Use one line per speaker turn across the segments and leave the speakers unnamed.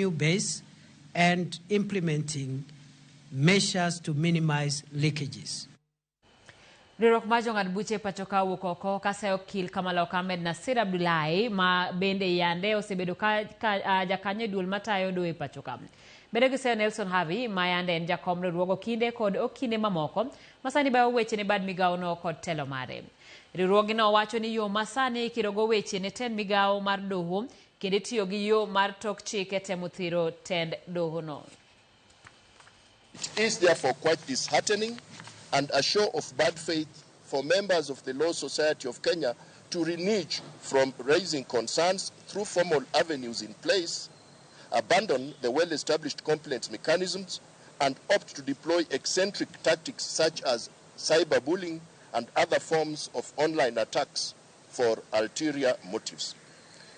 Base and implementing measures to minimize leakages.
Riwruok mar jong'ad buche e pacho ka owuok oko kasayo okil Kamaloka Ahmed Nasir Abdullahi ma bende yande osebedo ka jakanyo e duol matayo doho e pacho ka. Bende giseyo Nelson Havi ma yande en jakom riwruog okinde kod okinde mamoko ma sani bayo weche ne bad migawono kod telo mare. Riwruogno wacho ni yo ma sani ikirogo weche ne tend migawo mar doho kendo itiyo gi yo mar tok chik e temo thiro tend dohono.
It is therefore quite disheartening and a show of bad faith for members of the Law Society of Kenya to renege from raising concerns through formal avenues in place, abandon the well-established complaints mechanisms, and opt to deploy eccentric tactics such as cyberbullying and other forms of online attacks for ulterior motives.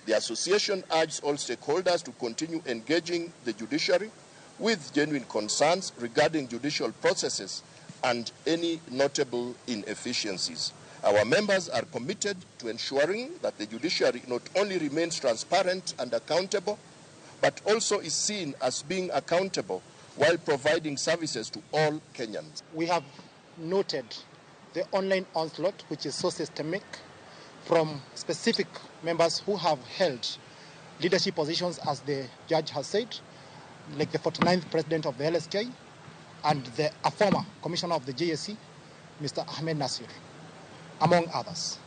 The association urges all stakeholders to continue engaging the judiciary with genuine concerns regarding judicial processes and any notable inefficiencies. Our members are committed to ensuring that the judiciary not only remains transparent and accountable, but also is seen as being accountable while providing services to all Kenyans.
We have noted the online onslaught, which is so systemic, from specific members who have held leadership positions, as the judge has said, like the 49th president of the LSK and a former commissioner of the JSC, Mr. Ahmed Nasir, among others.